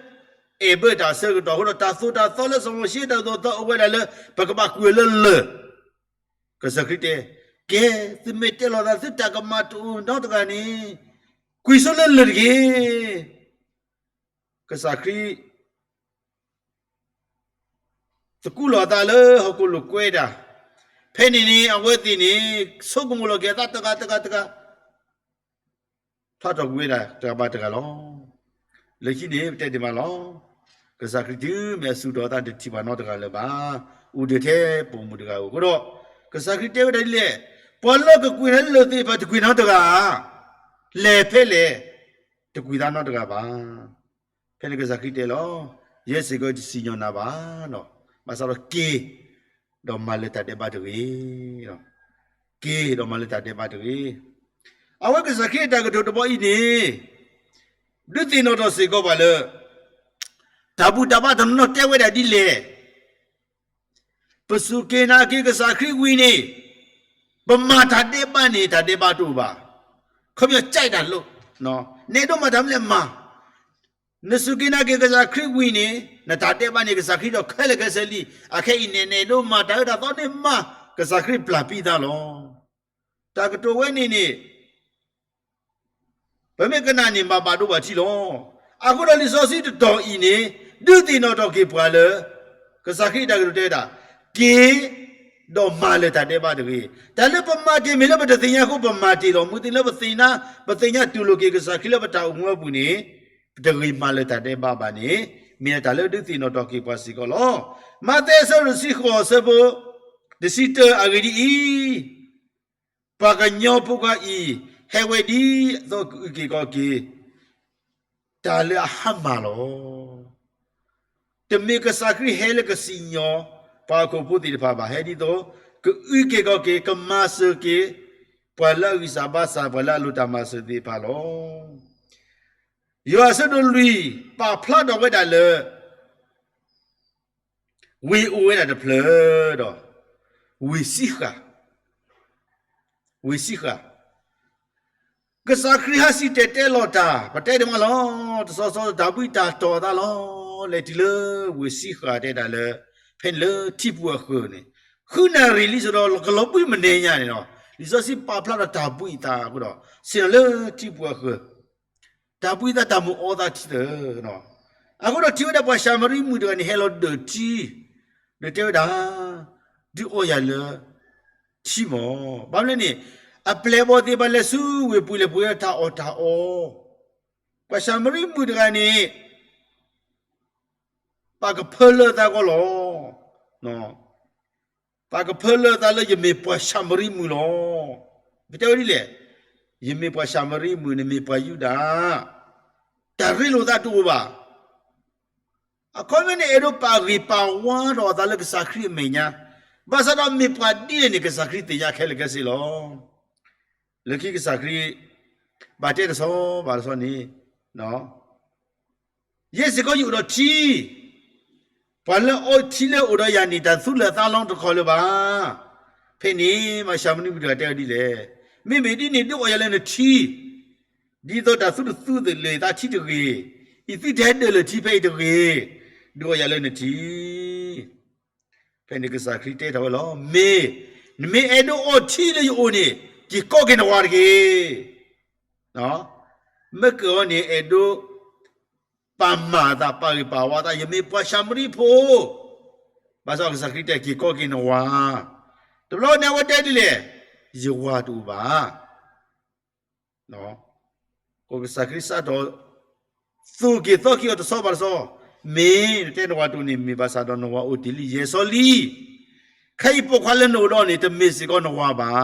အဲၣ်ဘၢတၢ်အဆၢကတီၢ်အဃိဒီး တၢ်သိၣ်တၢ်သီလၢစီၤမိၤၡ့တၢ်သိၣ်တၢ်သီအိၣ်ဝဲဒၣ်လၢ ပကဘၣ်ကွံာ်အီၤလၢလၢၢ်. ကစၢ်ခရံာ်တဲ, ကဲ, သုမ့ၢ်တဲလီၤသးသုတၢ်ကမၣ်တအိၣ်နီတဂၤန့ၣ်, ကွံာ်ဆိလၢလၢၢ်တက့ၢ်. ကစၢ်ခရံာ် သကူးလီၤအသးလၢဟီၣ်ခိၣ်လိာ်ကွဲတၢ်, ဖဲန့ၣ်န့ၣ် အဝဲသ့ၣ်န့ၣ် ဆိကမိၣ်လီၤက့ၤအသးတဂၤတဂၤတဂၤ, ဖျါထီၣ်ကွံာ်ဝဲဒၣ်တဂၤဘၣ်တဂၤလီၤ. လၢခံန့ၣ် ပတဲဒ်မးလီၤ. ကစၢ်ခရံာ်တုၤမ့ၢ်အစူၢ်ကတီၢ်အသး တထံၣ်ဘၣ်နီတဂၤလၢၤဘၣ်. အိၣ်ဒၣ်ထဲပိာ်မုၣ်တဂၤဧိၤအဃိဒီး, ကစၢ်ခရံာ်တဲဝဲဒၣ်ဒ်လဲၣ်, ပှၤလၢကကွံာ်တၢ်လၢလၢၢ်သ့ၣ်တဖၣ် တကွံာ်နီတဂၤဧါ. လဲၤဖဲလဲၣ်, တကွံာ်သးနီတဂၤဘၣ်. ဖဲန့ၣ်ကစၢ်ခရံာ်တဲလီၤ, ယဲစ့ၢ်ကီးတစံၣ်ညီၣ်နၤဘၣ်, ဘၣ်ဆၣ်ဒီးက့ၤ, ဒီးမၤလၢၤတၢ်ဒဲးဘးတဂ့ၤ. က့ၤဒီးမၤလၢၤတၢ်ဒဲးဘးတဂ့ၤ. အဝဲကစၢ်ခရံာ်အတၢ်ကတိၤတဘီအံၤန့ၣ်, ဒုးသ့ၣ်နီၣ်ထီၣ်စ့ၢ်ကီးပှၤလၢ တၢ်ဘူၣ်တၢ်ဘါတနီၤနီၤတဲဝဲဒၣ်ဒ်လဲၣ်, ပစူၢ်က့ၤနာ်က့ၤကစၢ်ခရံာ်ဝံၤန့ၣ်, ပမၤတၢ်ဒဲးဘးန့ၣ် တၢ်ဒဲးဘးတအိၣ်ဘၣ်. ခီပညီကၠဲးတၢ်လိၤ, နအဲၣ်ဒိးမၤတၢ်မနုၤလဲၣ်မၤ, နစူၢ်က့ၤနာ်က့ၤကစၢ်ခရံာ်ဝံၤန့ၣ် နတၢ်ဒဲးဘးန့ၣ် ကစၢ်ခရံာ်ဒီးခဲလၢာ်ခဲဆ့လံ. အခဲအံၤန့ၣ် နအဲၣ်ဒိးမၤတၢ်အၢတၢ်သီန့ၣ်မၤ, ကစၢ်ခရံာ်ပျၢ်ပံးသးလီၤ. တၢ်ကတိၤဝဲန့ၣ်န့ၣ် ပမ့ၢ်ကနၣ်န့ၣ် မၤဘၣ်ဒိဘၣ်ထံးလီၤ. အဃိဒီးလံာ်စီဆှံတတီၤအံၤန့ၣ် ဒုးသ့ၣ်နီၣ်ထီၣ်က့ၤပှၤလၢ ကစၢ်ခရံာ်အတၢ်ကတိၤတဲဝဲဒၣ်, က့ၤ, ဒီးမၤလၢၤတၢ်ဒဲးဘးတဂ့ၤ. တၢ်လၢပမၤတ့ၢ်မ့ၢ်လၢပတသ့ၣ်ညါအဃိပမၤတ့ၢ်လီၤ. မုၢ်သ့ၣ်လၢပသ့ၣ်ညါ, ပသ့ၣ်ညါတူၢ်လိာ်က့ၤကစၢ်ခရံာ်လၢပတၢ်အိၣ်မူအပူၤန့ၣ်, ပတဂ့ၤမၤလၢၤတၢ်ဒဲးဘးဘၣ်န့ၣ်, မ့ၢ်တၢ်လၢဒုးသ့ၣ်နီၣ်ထီၣ်က့ၤပှၤစ့ၢ်ကီးလီၤ. မးသဲအဆၢဒိၣ်တဆံဃိးအဆၢဖိ တဆံတၢ အဂ့ၢ်ဒ်အံၤ, ပှၤကညီဖိခွါအံၤ ဟဲဝဲဒ်သိးကအုၣ်က့ၤခီၣ်က့ၤ တၢ်လၢအဟါမၢ်လီၤ. တမ့ၢ်ကစၢ်ခရံာ်ဟဲလၢကစံၣ်ညီၣ်ပှၤဟီၣ်ခိၣ်ဖိသ့ၣ်တဖၣ်ဘၣ်, ဟဲဒ်သိးကအုၣ်က့ၤခီၣ်က့ၤ ကမၤစၢၤက့ၤ ပှၤလၢအဂံၢ်စၢ်ဘါစၢ် ပှၤလၢအလိၣ်တၢ်မၤစၢၤသ့ၣ်တဖၣ်လီၤ. ယိၤဟၣ်အဆၢဒိၣ်လွံၢ် ပာ်ဖျါထီၣ်ဝဲဒၣ်လၢ ဝ့ၢ်အိၣ်ဝဲဒၣ်တဖျၢၣ်ဒီး ဝ့ၢ်စံဃၣ်, ဝ့ၢ်စံဃၣ်, ကစၢ်ခရံာ်ဟးစံၣ်တဲၤတဲလီၤတၢ် ပတဲဒ်မးလီၤ. တဆီဆီတၢ်ဘှံးတၢ်တီၤအသးလီၤ. လဲၤတုၤလၢဝ့ၢ်စံဃၣ်တဲဒၣ်လၢ ဖဲန့ၣ်လၢထံပူၤအဃၢၤန့ၣ် ဃုနၣ်ရံၣ်လံ စ့ၢ်ဒီးကလီၤဘှံးမနံၤညါန့ၣ်လီၤ. လံာ်စီဆှံပာ်ဖျါထီၣ်တၢ်ဘှံးအသးအဃိဒီး ဆ့ၣ်နီၤလၢထံပူၤအဃၢၤ တၢ်ဘှံးအသးတၢ်မုာ်အီသးထံသၢ. အဃိဒီးထံၣ်ဝဲဒၣ်ပှၤၡၤမရံမုၣ်တဂၤန့ၣ် ဟဲလီၤဒၢၣ်ထံ, ဒီးတဲဝဲဒၣ်, ဒုးအီယၤလၢထံမီၢ်. ဘၣ်မနုၤလဲၣ်န့ၣ်, အပျဲၢ်အဘီၣ်သ့ၣ်တဖၣ်လဲၤဆူဝ့ၢ်ပူၤလဲၤပှ့ၤတၢ်အီၣ်တၢ်အီ. ပှၤၡၤမရံမုၣ်တဂၤန့ၣ် ပာ်ကဖၢလၢအသးကီးလီၤ. ပာ်ကဖၢလၢအသးလၢယမ့ၢ်ပှၤၡၤမရံမုၣ်လီၤ. ပတဲဝဲဒ်လဲၣ်, ယမ့ၢ်ပှၤၡၤမရံမုၣ် နမ့ၢ်ပှၤယူဒၤ. တၢ်ရ့လိာ်သးတအိၣ်ဘၣ်. အခီပညီန့ၣ် အဲၣ်ဒိးပာ်ဂံၢ်ပာ်ဝါဒီးအသးလၢကစၢ်ခရံာ်အမဲာ်ညါ, ဘၣ်ဆၣ်ဒီးမ့ၢ်ပှၤဒ်လဲၣ်န့ၣ် ကစၢ်ခရံာ်သ့ၣ်ညါခဲလၢာ်ခဲဆ့လီၤ. လၢခံကစၢ်ခရံာ် ဘၣ်တဲတဆီဘၣ်တဆီန့ၣ်, ယဲစ့ၢ်ကီးယအိၣ်ဒီးထံ, ပှၤလၢအီထံလၢအိၣ်ဒီးယၤန့ၣ် တၢ်သူလၢအသးလီတခီလၢၤဘၣ်. ဖဲန့ၣ် မၢ်ၡၤမရံမုၣ်တဂၤတဲဝဲဒ်လဲၣ်, မ့မ့ၢ်ဒ်န့ၣ် ဒုးအီၣ်ယၤလၢနထံ, ဒ်သိးတၢ်သူတသူသ့ၣ်လၢသးထံတဂ့ၤ, ယသံတဟဲဒၢးလၢၤထံဖဲအံၤတဂ့ၤ, ဒုးအီၣ်ယၤလၢနထံ. ဖဲန့ၣ်ကစၢ်ခရံာ်တဲထီၣ်ဝဲလီၤ, မ့ၢ်, နမ့ၢ်အဲၣ်ဒိးအီထံလၢယအိၣ်န့ၣ် က့ၤကိးက့ၤနဝၤတက့ၢ်. မ့ၢ်က့ၤအီၤန့ၣ် အဲၣ်ဒိး ပာ်မၤအသး ပာ်ဂံၢ်ပာ်ဝါအသး, ယမ့ၢ်ပှၤၡၤမရံဖိ, ဘၣ်ဆၣ်ကစၢ်ခရံာ်တဲက့ၤကိးက့ၤနဝၤ, တဘျီန့ၣ်အဝဲတဲဒ်လဲၣ်, ယဝၤတအိၣ်ဘၣ်. ကစၢ်ခရံာ်စးထီၣ် သူၣ်က့ၤသီက့ၤအီၤတဆီဘၣ်တဆီ, မ့ၢ်နတဲနဝၤတအိၣ်န့ၣ် မ့ၢ်ဘၣ်ဆၣ်ဒီးနဝၤအိၣ်တ့ၢ်လံယဲၢ်ဆီလံ. ခဲအံၤပိာ်ခွါလၢနအိၣ်ဒီးန့ၣ် တမ့ၢ်စ့ၢ်ကီးနဝၤဘၣ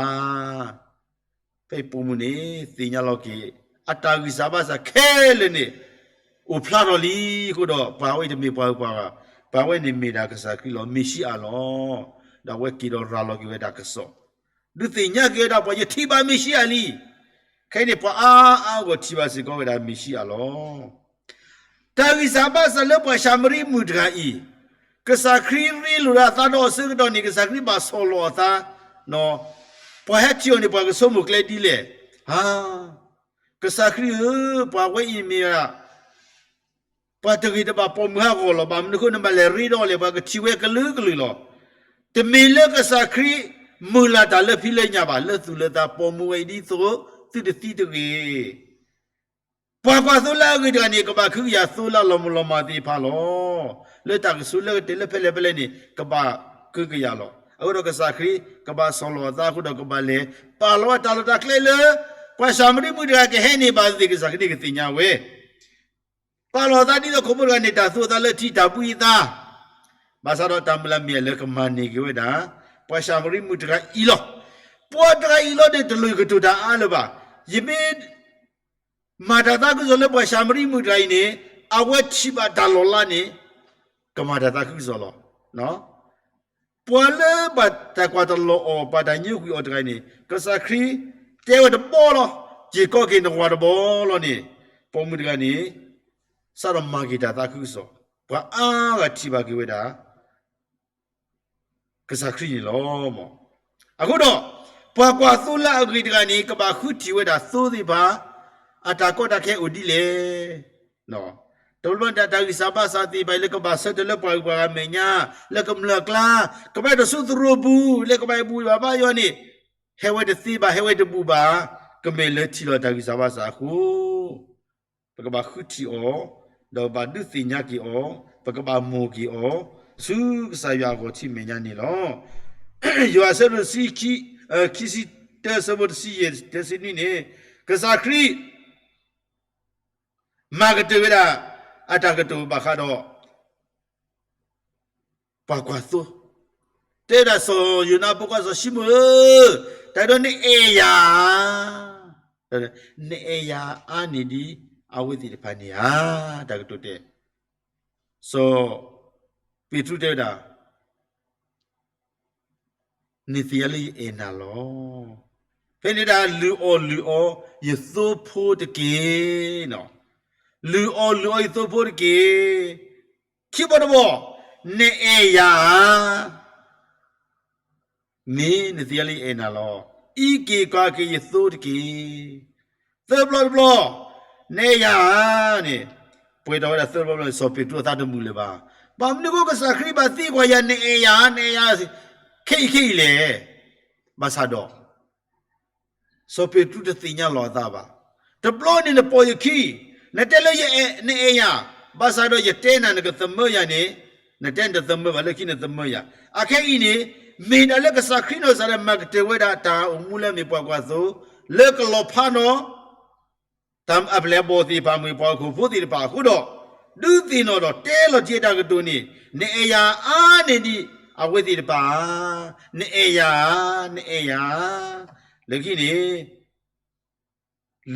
်. ဖဲပိာ်မုၣ်န့ၣ် သ့ၣ်ညါလီၤက့ၤ အတၢ်ဂံၢ်စၢ်ဘါစၢ်ခဲလၢာ်န့ၣ် အိၣ်ဖျါထီၣ်လံအဃိဒီး ပှၤဝဲအံၤတမ့ၢ်ပှၤဂုၤပှၤဂၤ, ပှၤဝဲန့ၣ်မ့ၢ်ဒၣ်ကစၢ်ခရံာ်လီၤ, မ့ၣ်ၡံအၤလီၤ. ဒီးအဝဲက့ၤဒီးရၤလီၤက့ၤဝဲဒၣ်ကစီၣ်, ဒုးသ့ၣ်ညါက့ၤဝဲဒၣ်ပှၤ ယထံၣ်ဘၣ်မ့ၣ်ၡံအၤလံ. ခဲအံၤန့ၣ် ပှၤအါအါဂီၢ်ထံၣ်ဘၣ်စ့ၢ်ကီးဝဲဒၣ်မ့ၣ်ၡံအၤလီၤ. တၢ်ဂံၢ်စၢ်ဘါစၢ်လၢပှၤၡၤမရံမုၣ်တဂၤအံၤ, ကစၢ်ခရံာ်ရ့လိာ်ဒၣ်အသးဒီးအဆၢကတီၢ်န့ၣ် ကစၢ်ခရံာ်ဘၣ်ဆီၣ်လီၤအသး, ပှၤဟဲထံၣ်အီၤန့ၣ် ပှၤကဆိကမိၣ်ကျဲဒ်လဲၣ်, ဟါ, ကစၢ်ခရံာ်ဧၢ, ပှၤဝဲအံၤမ့ၢ် ပှၤတဂ့ၤတဘၣ်ပိာ်မုၣ်ဟးဂီၤလီၤ, ဘၣ်မနုၤအဃိနဘၣ်လဲၤရ့ဒီးလဲၣ်, ပှၤကထံၣ်ဝဲကလုာ်ကလုာ်လီၤ. တမ့ၢ်လၢကစၢ်ခရံာ်မုၢ်လၢ်တၢ်လၢဖံလၢညၣ်ဘၣ်, လၢသူၣ်လၢသးပိာ်မုၣ်ဝဲအံၤဒ်သိးသုတသံတဂ့ၤ. ပှၤကွၢ်သိလၢအဂ့ၤတဂၤန့ၣ် ကဘၣ်ကဟုကယာ်သိလၢအလီၤမုၢ်လီၤမၢ်သ့ၣ်တဖၣ်လီၤ. လၢတၢ်ကဆူးလၢကတၢၢ်လၢဖဲလဲၣ်ဖဲလဲၣ်န့ၣ် ကဘၣ်ကဟုကယာ်လီၤ. အဃိဒီးကစၢ်ခရံာ်ကဘၣ်ဆီၣ်လီၤအသးအဃိဒီးကဘၣ်လဲၤ ပာ်လီၤဝဲတၢ်လီၢ်တၢ်ကျဲလၢ ပှၤၡၤမရံမုၣ်တဂၤကဟဲန့ၣ်ဘၣ်သ့ၣ် ကစၢ်ခရံာ်န့ၣ်ကသ့ၣ်ညါဝဲ ပာ်လီၤအသးဒ်သိးခိၣ်ဖိတဂၤန့ၣ် တၢ်သူအသးလၢထံတၢ်ဘှံးအသး, ဘၣ်ဆၣ်ဒီးတၢ်မုၢ်လၢ်မ့ၢ်လၢကမၤန့ၢ်က့ၤဝဲဒၣ် ပှၤၡၤမရံမုၣ်တဂၤအံၤလီၤ. ပှၤတဂၤအံၤလီၤဒီး တလိၣ်ကတိၤတၢ်အါလၢၤဘၣ်. ယမ့ၢ်မၤတၢ်သးခုကစီၣ်လၢပှၤၡၤမရံမုၣ်တဂၤအံၤန့ၣ် အဝဲထံၣ်ဘၣ်တၢ်လီၤလးန့ၣ် ကမၤတၢ်သးခုကစီၣ်လီၤ. ပှၤလၢဘၣ်တၢ်ကွၢ်တလီၤအီၤ ဘၣ်တၢ်ညိကွံာ်အီၤတဂၤန့ၣ် ကစၢ်ခရံာ်တဲဝဲတဘီလီၤ, က့ၤကိးက့ၤနဝၤတဘီလီၤန့ၣ်, ပိာ်မုၣ်တဂၤန့ၣ် စးထီၣ်မၤက့ၤတၢ်သးခုကစီၣ်, ပှၤအါဂၤထံၣ်ဘၣ်က့ၤဝဲဒၣ် ကစၢ်ခရံာ်န့ၣ်လီၤ. အဃိဒီး ပှၤကွၢ်သိလၢအဂ့ၤတဂၤန့ၣ် ကဘၣ်ဃုထံၣ်ဝဲဒၣ်သိသ့ၣ်တဖၣ် အတၢ်ကီတၢ်ခဲအိၣ်ဒ်လဲၣ်. တဘျီဘျီန့ၣ် တၢ်ဂံၢ်စၢ်ဘါစၢ်သ့ၣ်တဖၣ်အံၤ လၢကဘၣ်ဆၢထၢၣ်လၢပှၤဂုၤပှၤဂၤမဲာ်ညါ, လၢကမျၢၢ်အကျါ, ကဘၣ်တၢ်ဆူသရိာ်ပူၤ, လၢကဘၣ်အဘူးဘၣ်ဘါယွၤန့ၣ် ဟဲဝဲတသ့ဘၣ်, ဟဲဝဲတဘူးဘၣ်, ကမ့ၢ်လၢထံၣ်လီၤတၢ်ဂံၢ်စၢ်ဘါစၢ်အဃိ ပကဘၣ်ဃုထံၣ်အီၤ, ဒီးဘၣ်ဒုးသ့ၣ်ညါက့ၤအီၤ, ပကဘၣ်မိၢ်က့ၤအီၤ, ဆူကစၢ်ယွၤအဂီၢ်ထံးမဲာ်ညါန့ၣ်လီၤ. ယိၤဟၣ်အဆၢဒိၣ်ခံဆံတၢ အဆၢဖိတဆံယဲၢ် တဆံနွံန့ၣ်, ကစၢ်ခရံာ် မၤကတၢၢ်ဝဲဒၣ် အတၢ်ကတိၤဘၣ်ဃးဒီး ပှၤကွၢ်သိ, တဲဝဲဒၣ်စီၤယိၤနါဖိခွါစီၤၡံမိၣ်ဧၢ, တၢ်ဒီးနအဲၣ်ယၤဧါ, နအဲၣ်ယၤအါန့ၢ်ဒ်အဝဲသ့ၣ်တဖၣ်န့ၣ်ဧါ, တၢ်ကတိၤတဲ, စီၤပ့းတရူးတဲဝဲဒၣ် နသ့ၣ်ညါလၢယအဲၣ်နၤလီၤ. ဖဲန့ၣ်ဒၣ်လုၢ်အီၣ်လုၢ်အီယသိဖိတက့ၢ်. လုၢ်အီၣ်လုၢ်အီယသိဖိတက့ၢ်. ခံဘီတဘီ, နအဲၣ်ယၤဧါ. မ့ၢ်နသ့ၣ်ညါလၢယအဲၣ်နၤလီၤ. အံးက့ၤကွၢ်က့ၤယသိတက့ၢ်. သၢဘျီတဘျီ, နအဲၣ်ယၤဧါန့ၣ်, ပှဲၤထီၣ်ဝဲဒၣ်သၢဘျီတဘျီန့ၣ် စီၤပ့းတရူးအသးတမုာ်လၢၤဘၣ်. ဘၣ်မနုၤအဃိ ကစၢ်ခရံာ်ဘၣ်သံကွၢ်ယၤ နအဲၣ်ယၤဧါ, နအဲၣ်ယၤ ခဲအံၤခဲအံၤလဲၣ်. ဘၣ်ဆၣ်ဒီး စီၤပ့းတရူးတသ့ၣ်ညါလီၤအသးဘၣ်. တဘျီန့ၣ်နပိာ်ယခံ, နတဲလၢယအဲၣ်, နအဲၣ်ယၤ, ဘၣ်ဆၣ်ဒီးယတဲနၤနကသမၢယၤန့ၣ်, နတဲနတသမၢဘၣ်လၢခံနသမၢယၤ. အခဲအံၤန့ၣ် မ့ၢ်ဒၣ်လၢကစၢ်ခရံာ်နီၢ်ကစၢ်ဒၣ်မၤကတၢၢ်ဝဲဒၣ်တၢ်အိၣ်မူလၢအမ့ၢ်ပှၤကွၢ်သိ, လၢကလီၤဖးနီၣ် တၢ်အပျဲၢ်အဘီၣ်သ့ၣ်တဖၣ် မ့ၢ်ပှၤဟီၣ်ခိၣ်ဖိသ့ၣ်တဖၣ်အဃိဒီး, ဒုးသ့ၣ်နီၣ်ဒီးတဲလီၤတ့ၢ်အတၢ်ကတိၤန့ၣ်, နအဲၣ်ယၤဧါန့ၢ်ဒံးအဝဲသ့ၣ်တဖၣ်ဧါ, နအဲၣ်ယၤဧါ, နအဲၣ်ယၤဧါ, လၢခံန့ၣ်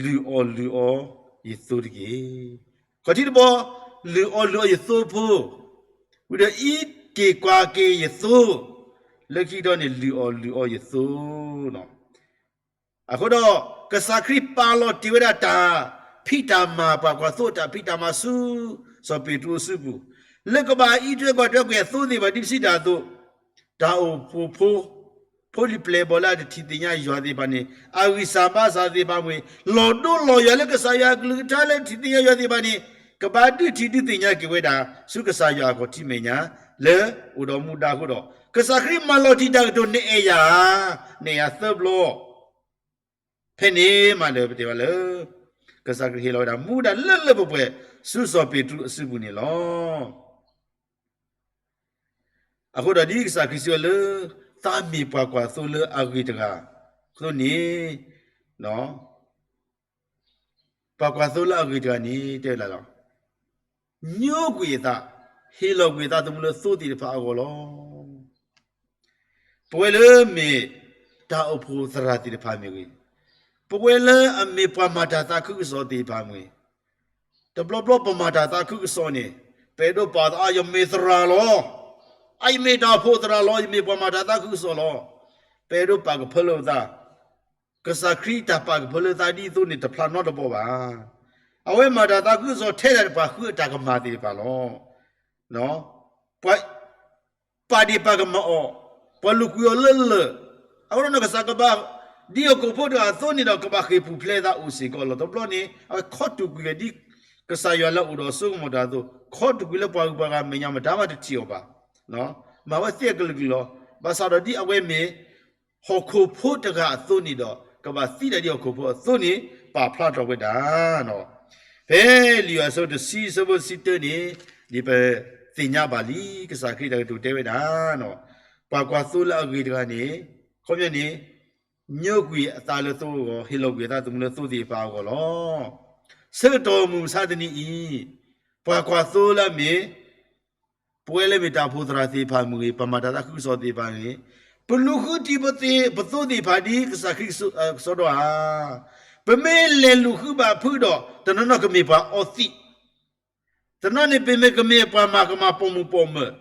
လုၢ်အီၣ်လုၢ်အီယသိတက့ၢ်. ခီၣ်ထံးတဘီ, လုၢ်အီၣ်လုၢ်အီယသိဖိ, ဝံၤဒီးအံးက့ၤကွၢ်က့ၤယသိ, လၢခံကတၢၢ်န့ၣ် လုၢ်အီၣ်လုၢ်အီယသိလီၤ. အဃိဒီး ကစၢ်ခရံာ်ပာ်လီၤတ့ၢ်ဝဲဒၣ်တၢ်ဖံးတၢ်မၤ ပှၤကွၢ်သိအတၢ်ဖံးတၢ်မၤဆူ စီၤပ့းတရူးအစုပူၤ, လၢကဘၣ်အံးထွဲကွၢ်ထွဲကွံာ်အသိသ့ၣ်တဖၣ် ဒ်ပစံးတၢ်အသိး, တၢ်အိၣ်ဖှိၣ်ဖိ ဖိလံၤပျဲၢ်ဘီၣ်လၢအတထံၣ်သ့ၣ်ညါယွၤသ့ၣ်တဖၣ်န့ၣ်, အဂံၢ်စၢ်ဘါစၢ်သ့ၣ်တဖၣ်မ့ၢ်ဂ့ၤ, လီၤဒိလီၤယွၤလၢကစၢ်ယွၤအကလုၢ်ကထါလၢတထံၣ်သ့ၣ်ညါယွၤသ့ၣ်တဖၣ်န့ၣ်, ကဘၣ်ဒုးထံၣ်ဒုးသ့ၣ်ညါက့ၤဝဲဒၣ် ဆူကစၢ်ယွၤအခီၣ်ထံးမဲာ်ညါ လၢအိၣ်ဒီးမူဒါအဃိဒီး, ကစၢ်ခရံာ်မၤလီၤတံၢ်တၢ်ကတိၤ နအဲၣ်ယၤဧါ, နအဲၣ်ယၤသၢဘျီ ဖဲန့ၣ်မးဒီးပတဲဘၣ်လၢ ကစၢ်ခရံာ်ဟ့ၣ်လီၤဝဲဒၣ်မူဒါလၢလၢပှဲၤပှဲၤ ဆူစီၤပ့းတရူးအစုပူၤန့ၣ်လီၤ. အဃိဒီးဒ်ကစၢ်ခရံာ်စံးဝဲလၢ သးမ့ၢ်ပှၤကွၢ်သိလၢအဂ့ၤတဂၤအသိးန့ၣ်, ပှၤကွၢ်သိလၢအဂ့ၤတဂၤန့ၣ် တဲဝဲဒၣ်လီၤ. ညိကွံာ်အသး, ဟ့ၣ်လီၤကွံာ်အသးသမူလၢသိသ့ၣ်တဖၣ်အဂီၢ်လီၤ. ပဝဲလၢမ့ၢ်တၢ်အိၣ်ဖှိၣ်သရၣ်သ့ၣ်တဖၣ်မ့ၢ်ဂ့ၤ, ပဝဲလၢအမ့ၢ်ပှၤမၤတၢ်သးခုကစီၣ်သ့ၣ်တဖၣ်မ့ၢ်ဂ့ၤ, တဘျီဘျီပမၤတၢ်သးခုကစီၣ်န့ၣ် ပအဲၣ်ဒိးပာ်သး အါ ယမ့ၢ်သရၣ်လီၤ, အါ ယမ့ၢ်တၢ်အိၣ်ဖှိၣ်သရၣ်လီၤ, ယမ့ၢ်ပှၤမၤတၢ်သးခုကစီၣ်လီၤ. ပအဲၣ်ဒိးပာ်ကဖၢလၢပသး, ကစၢ်ခရံာ်တၢ်ပာ်ကဖၢလၢသးဒ်သိးန့ၣ် တဖျါနီတဘီဘၣ်. အဝဲမၤတၢ်သးခုကစီၣ်ထဲဒၣ်ပှၤဃုအတၢ်ကမၣ်သ့ၣ်တဖၣ်လီၤ. ပှၤ ပာ်ဒ့ၣ်ပာ်ကမၣ်အီၤ, ပှၤလူၤကွံာ်အီၤလၢလၢၢ်, အဃိဒီးနီၢ်ကစၢ်ကဘၣ် ဒ်ဟီၣ်ခိၣ်ဖိတဂၤအသိးန့ၣ်ဒီး ကဘၣ်ဃ့ၢ်ပူၤဖျဲးသးအိၣ်စ့ၢ်ကီးလီၤ. တဘျီန့ၣ် အဝဲခီတုၤကွံာ်ဝဲဒ် ကစၢ်ယွၤလၢအအိၣ်ဒီးစိကမီၤတၢ်အသိး, ခီတုၤကွံာ်လၢပှၤဂုၤပှၤဂၤမဲာ်ညါ မတၤမးတထံၣ်အီၤဘၣ်. မၤဝဲသ့အကလုာ်ကလုာ်လီၤ. ဘၣ်ဆၣ်ဒီးဒ်အဝဲမ့ၢ် ဟီၣ်ခိၣ်ဖိတဂၤအသိးန့ၣ်ဒီး ကဘၣ်သံဒၣ်ဒ်ဟီၣ်ခိၣ်ဖိအသိးန့ၣ် ပာ်ဖျါထီၣ်ဝဲဒၣ် ဖဲလံာ်ယိၤဟၣ်အဆၢတဆံ အဆၢဖိတဆံတၢန့ၣ် ဒ်ပသ့ၣ်ညါဘၣ်လံ ကစၢ်ခရံာ်တၢ်ကတိၤတဲဝဲဒၣ်, ပှၤကွၢ်သိလၢအဂ့ၤတဂၤန့ၣ် ခီပညီန့ၣ် ညိကွံာ်အသးလၢသိအဂီၢ်, ဟ့ၣ်လီၤကွံာ်အသးသမူလၢသိသ့ၣ်တဖၣ်အဂီၢ်လီၤ. ဆၢကတီၢ်မုၢ်မဆါတနံၤအံၤ, ပှၤကွၢ်သိလၢအမ့ၢ် ပဝဲလၢမ့ၢ်တၢ်အိၣ်ဖှိၣ်သရၣ်သ့ၣ်တဖၣ်မ့ၢ်ဂ့ၤ, ပှၤမၤတၢ်သးခုကစီၣ်သ့ၣ်တဖၣ်မ့ၢ်ဂ့ၤ, ပလူၤဃုတံၢ်ပသိသ့ၣ်တဖၣ်ဒ်ကစၢ်ခရံာ်ကစီဒီဧါ. ပမ့ၢ်လဲၤလူၤဃုဘၣ်ဖုဒီး တနီၤနီၤကမ့ၢ်ပှၤအီသံး, တနီၤန့ၣ် ပမ့ၢ်ကမ့ၢ်ပှၤမၤကမၣ်ပိာ်မုၣ်ပိာ်မၢၢ်,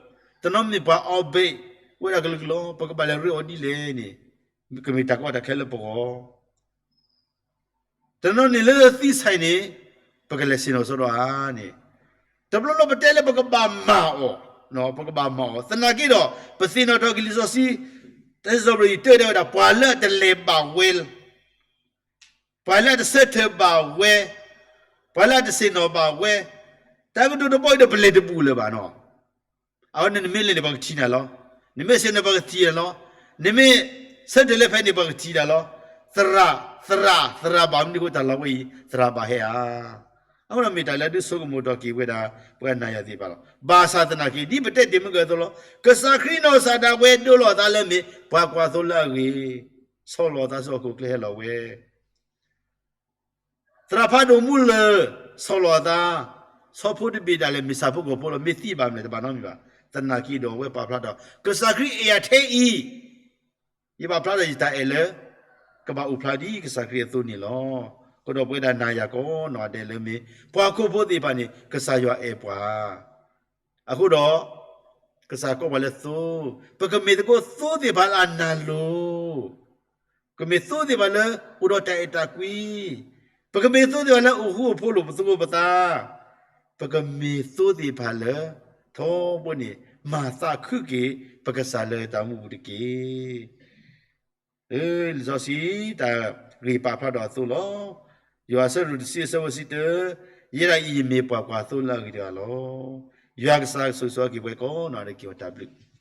တနီၤမ့ၢ်ပှၤအီဘ့ၣ်, အိၣ်ဝဲဒၣ်ကလုာ်ကလုာ်လီၤ. ပကဘၣ်လဲၤရ့အီၤဒ်လဲၣ်န့ၣ် ကမ့ၢ်တၢ်ကီတၢ်ခဲလၢပဂီၢ် တနီၤန့ၣ်လၢသံဆဲးန့ၣ် ပကလဲၤဆ့ၣ်နီၤကစီဒီဧါန့ၣ်, တဘျီဘျီပတဲလၢပကဘၣ်မၤအီၤ, ပကဘၣ်မၤအီၤ, သနာ်က့ဒီး ပသ့ၣ်နီၣ်ထီၣ်က့ၤလံာ်စီဆှံ, တၢ်စီၤပရံတၢတဲဝဲဒၣ် ပှၤလၢအတလဲၤဘၣ်ဝဲ ပှၤလၢအတဆၢထၢၣ်ဘၣ်ဝဲ, ပှၤလၢအတဆ့ၣ်နီၤဘၣ်ဝဲ, တၢ်ကတိၤတဘီအံၤဒီးပလဲၤတဘူၣ်လၢၤဘၣ်နီၤ. အဝဲန့ၣ်နမ့ၢ်လဲၤန့ၣ် ပှၤကထံၣ်နၤလီၤ. နမ့ၢ်ဆ့ၣ်နီၤ ပှၤကထံၣ်နၤလီၤ. နမ့ၢ်ဆၢထၢၣ်လၢဖဲန့ၣ် ပှၤကထံၣ်နၤလီၤ. သရၣ်, သရၣ်, သရၣ်ဘၣ်မနုၤအဃိ တၢ်လီၢ်ဝဲအံၤ သရၣ်ဘၣ်ဟဲဧါ. အဃိဒီးမ့ၢ်တၢ်လၢဒုးဆိကမိၣ်ထီၣ်က့ၤဝဲဒၣ် ပှၤနၤယၤသ့ၣ်တဖၣ်လီၤ. ဘၣ်ဆၣ်သနာ်က့ ဒ်ပတဲတ့ၢ်မုၢ်ကၢၢ်အသိးလီၤ. ကစၢ်ခရံာ်နီၢ်ကစၢ်ဒၣ်ဝဲဒိလီၤအသးလၢမ့ၢ် ပှၤကွၢ်သိလၢအဂ့ၤ, ဆီလီၤအသးဆူဟီၣ်ခိၣ်ချၢဟဲလီၤဝဲ သရၣ်ဖးဒိၣ်မူလၢာ် ဆီလီၤအသး, ဆီဖိတဘ့ၣ်ဒၣ်လဲာ် မ့ၢ်ဆၣ်ဖိကီၢ်ဖိလီၤ. မ့ၢ်သံဘၣ်မနုၤလဲၣ် တဘၣ်နီတမံၤဘၣ်. သနာ်က့ဒီးအဝဲပာ်ဖျါထီၣ် ကစၢ်ခရံာ်အဲၣ်ယၤထဲအံၤ, ယဘၣ်ဖျါထီၣ်ယတၢ်အဲၣ်လၢ ကဘၣ်အိၣ်ဖျါဒ်ကစၢ်ခရံာ်အသိးန့ၣ်လီၤ. အဃိဒီးပဝဲဒၣ်နၤယၤကိးနီၢ်ဒဲးလၢမ့ၢ် ပှၤဟီၣ်ခိၣ်ဖိသ့ၣ်တဖၣ်န့ၣ် ကစၢ်ယွၤအဲၣ်ပှၤ အဃိဒီး ကစၢ်ကိးပှၤလၢသိ, ပကမ့ၢ်သကိးသိသ့ၣ်တဖၣ်လၢအနၢ်လိၤ, ကမ့ၢ်သိသ့ၣ်တဖၣ်လၢအိၣ်ဒီးတၢ်အဲၣ်တၢ်ကွံ, ပကမ့ၢ်သိသ့ၣ်တဖၣ်လၢအိၣ်ဃူအိၣ်ဖိးလိာ်ပသူၣ်ဖိပသး, ပကမ့ၢ်သိသ့ၣ်တဖၣ်လၢ ထီဘိန့ၣ် မၤသးခုက့ၤ ပကစၢ်လၢတၢ်အိၣ်မူပူၤတက့ၢ်. လံာ်စီဆှံ တၢ်ဂ့ၢ်ပာ်ဖျါဒီးအသိးလီၤ. ယိၤဟၣ်အဆၢဒိၣ်တဆံအဆၢဖိတဆံတၢ, ယဲဒၣ်အံၤယမ့ၢ်ပှၤကွၢ်သိလၢအဂ့ၤတဂၤလီၤ. ယွၤကစၢ်ကဆိၣ်ဂ့ၤဆိၣ်ဝါက့ၤပှၤကိးနီၢ်ဒဲး က့ၤအီၤတၢ်ဘျုး